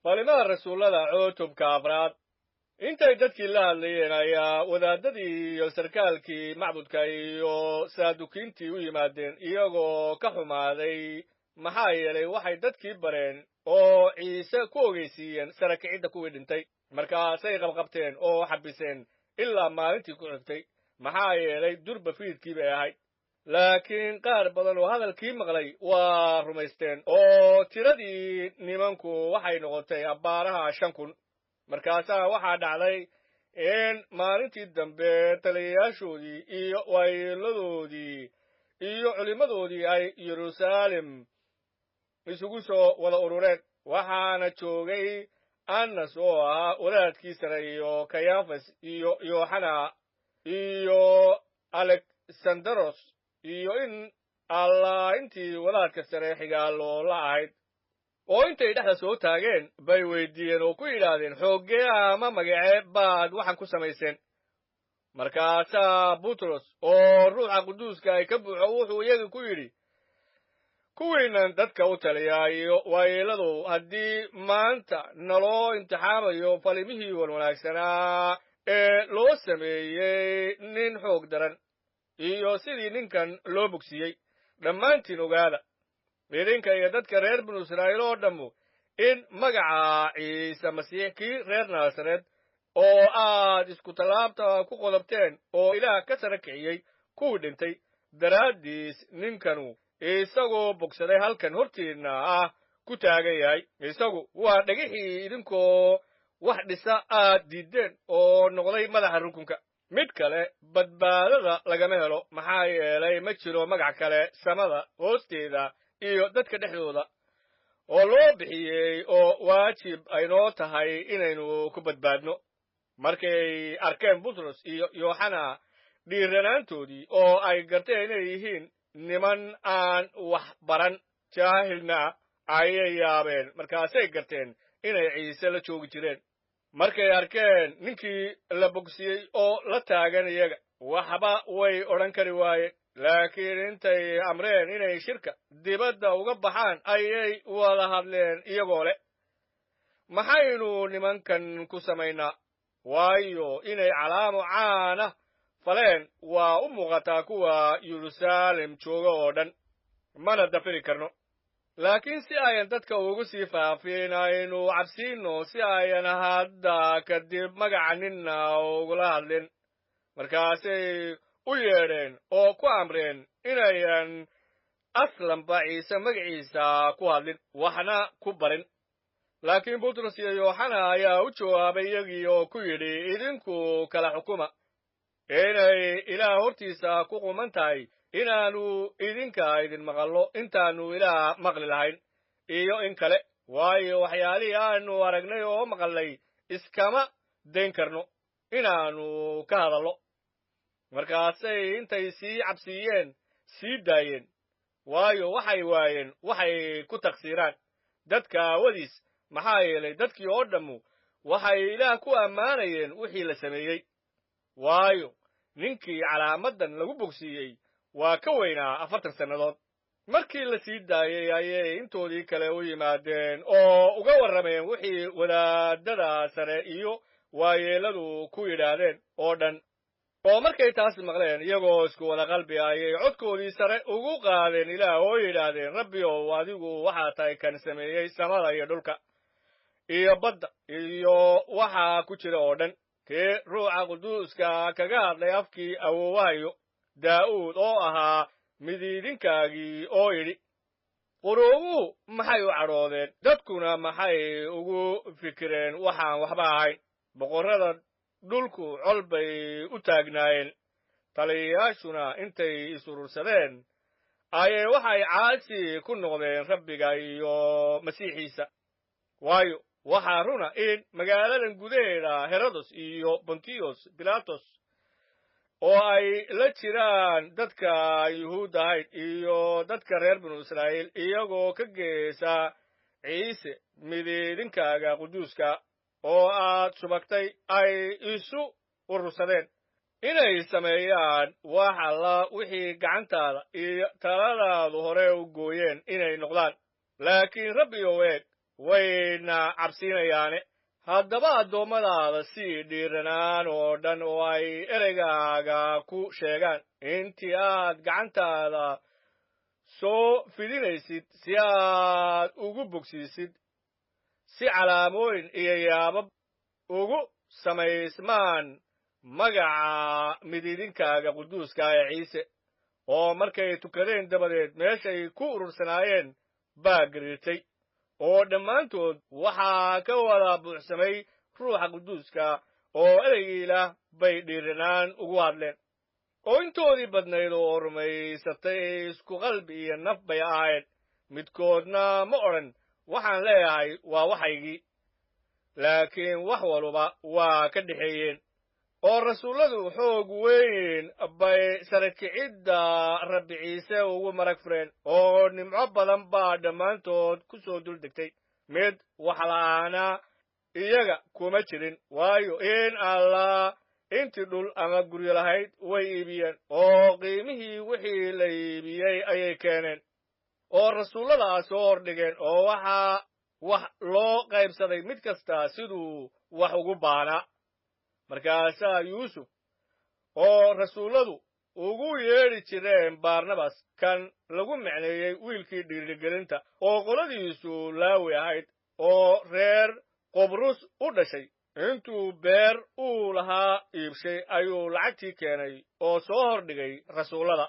Falimaha rasuullada cutubka afraad. Intay dadkii la hadlayeen ayaa wadaadadii iyo sarkaalkii macbudka iyo saadukiintii u yimaadeen iyagoo ka xumaaday, maxaa yeelay waxay dadkii bareen oo Ciise ku ogeysiiyeen sara kicidda kuwii dhintay. Markaasay qabqabteen oo xabiseen ilaa maalintii ku xigtay, maxaa yeelay durba fiidkii bay ahayd. Laakiin qaar badan oo hadalkii maqlay waa rumaysteen, oo tiradii nimanku waxay noqotay abbaaraha 5000. Markaasaa waxaa dhacday in maalintii dambe taliyayaashoodii iyo waayeeladoodii iyo culimmadoodii ay Yeruusaalem isugu soo wada urureen. Waxaana joogay Annas oo ahaa wadaadkii sare, iyo Kayafas, iyo Yooxana, iyo Alexandaros, iyo in Allah intii wadaadka sare xigaaloola ahayd. Oo intay dhexda soo taageen bay weydiiyeen oo ku yidhaahdeen, xooggee ama magacee baad waxaan ku samayseen? Markaasaa Butros oo Ruuxa Quduuska ay ka buuxo wuxuu iyaga ku yidhi, kuwiinan dadka u taliyaa iyo waayeeladow, haddii maanta naloo imtixaamayo falimihii wanwanaagsanaa ee loo sameeyey nin xoog daran iyo sidii ninkan loo bogsiiyey, dhammaantiin ogaada, idinka iyo dadka reer binu Israa'iil oo dhammu, in magaca Ciise Masiix kii reer Naasareed oo aad isku tallaabta ku qodobteen oo Ilaah ka sara kiciyey kuwii dhintay daraaddiis ninkanu isagoo bogsaday halkan hortiinna ah ku taagan yahay. Isagu waa dhagixii idinkoo wax dhisa aad diiddeen oo noqday madaxa rukunka. Mid kale badbaadada lagama helo, maxaa yeelay ma jiro magac kale samada hoosteeda iyo dadka dhexdooda oo loo bixiyey oo waajib aynoo tahay inaynu ku badbaadno. Markay arkeen Butros iyo Yooxana dhiiranaantoodii oo ay garteen inay yihiin niman aan wax baran jaahilna, ayay yaabeen. Markaasay garteen inay Ciise la joogi jireen. Markay arkeen ninkii la bogsiyey oo la taagan iyaga, waxba way odhan kari waayeen. Laakiin intay amreen inay shirka dibadda uga baxaan ayay wada hadleen iyagoo leh, maxaynu nimankan ku samaynaa? Waayo, inay calaamo caana faleen waa u muuqataa kuwa Yeruusaalem jooga oo dhan, mana dafiri karno. Laakiin si ayan dadka ugu sii faafin, aynu cabsiinno si ayan hadda kadib magaca ninna ugula hadlin. Markaasay u yeedheen oo ku amreen inayan aslanba Ciise magaciisa ku hadlin, waxna ku barin. Laakiin Butros iyo Yooxana ayaa u jawaabay iyagii oo ku yidhi, idinku kala xukuma inay Ilaah hortiisa ku quman tahay inaannu idinka idin maqallo intaannu Ilaah maqli lahayn iyo in kale. Waayo, waxyaalihii aanu aragnay oo maqalnay iskama dayn karno inaannu ka hadallo. Markaasay intay sii cabsiiyeen sii daayeen, waayo, waxay waayeen waxay ku taqsiiraan dadka aawadiis, maxaa yeelay dadkii oo dhammu waxay Ilaah ku ammaanayeen wixii la sameeyey. Waayo, ninkii calaamaddan lagu bogsiiyey waa ka weynaa 40 sannadood. Markii la sii daayey ayay intoodii kale u yimaadeen oo uga warrameen wixii wadaadada sare iyo waayeelladu ku yidhaahdeen oo dhan. Oo markay taas maqleen, iyagoo isku wada qalbi ayay codkoodii sare ugu qaadeen Ilaah oo yidhaahdeen, Rabbi ow, adigu waxaa tahay kan sameeyey samada iyo dhulka iyo badda iyo waxaa ku jira oo dhan, kii Ruuxa Quduuska kaga hadlay afkii awoowahayo Daa'uud oo ahaa midiidinkaagii, oo yidhi, quruuguhu maxay u cadhoodeen? Dadkuna maxay ugu fikireen waxaan waxba ahayn? Boqorrada dhulku col bay u taagnaayeen, taliyayaashuna intay is-urursadeen ayay waxay caasi ku noqdeen Rabbiga iyo Masiixiisa. Waayo, waxaa runa in magaaladan gudaheeda Herodos iyo Bontiyos Bilatos oo ay la jiraan dadka Yuhuud ahayd iyo dadka reer binu Israa'iil, iyagoo ka geesa Ciise midiidinkaaga quduuska oo aad subagtay, ay isu urursadeen inay sameeyaan wax alla wixii gacantaada iyo taladaadu hore u gooyeen inay noqdaan. Laakiin Rabbiyow, eeg Wayna cabsiinayaane. Haddaba addoommadaada sii dhiiranaan oo dhan oo ay ereygaaga ku sheegaan, intii aad gacantaada soo fidinaysid si aad ugu bogsiisid, si calaamooyin iyo yaabab ugu samaysmaan magaca midiidinkaaga quduuska ee Ciise. Oo markay tukadeen dabadeed meeshay ku urursanaayeen baa gariirtay, oo dhammaantood waxaa ka wada buuxsamay Ruuxa Quduuska, oo ereygii Ilaah bay dhiiranaan ugu hadleen. Oo intoodii badnayd oo rumaysatay isku qalbi iyo naf bay ahaayeen. Midkoodna ma odhan, "Waxaan leeyahay waa waxaygii," laakiin wax waluba waa ka dhexeeyeen. Oo rasuulladu xoog weyn bay sarakicidda Rabbi Ciise ugu marag fureen, oo nimco badan baa dhammaantood ku soo dul degtay. Mid wax la'aana iyaga kuma jirin, waayo, in Allah intii dhul ama guryo lahayd way iibiyeen, oo qiimihii wixii la iibiyey ayay keeneen oo rasuullada soo hordhigeen, oo waxaa wax loo qaybsaday mid kasta siduu wax ugu baanaa. Markaasaa Yuusuf, oo rasuulladu ugu yeedhi jireen Barnabas, kan lagu micneeyey wiilkii dhiirigelinta, oo qoladiisu Laawi ahayd oo reer Qobrus u dhashay, intuu beer uu lahaa iibshay ayuu lacagtii keenay oo soo hordhigay rasuullada.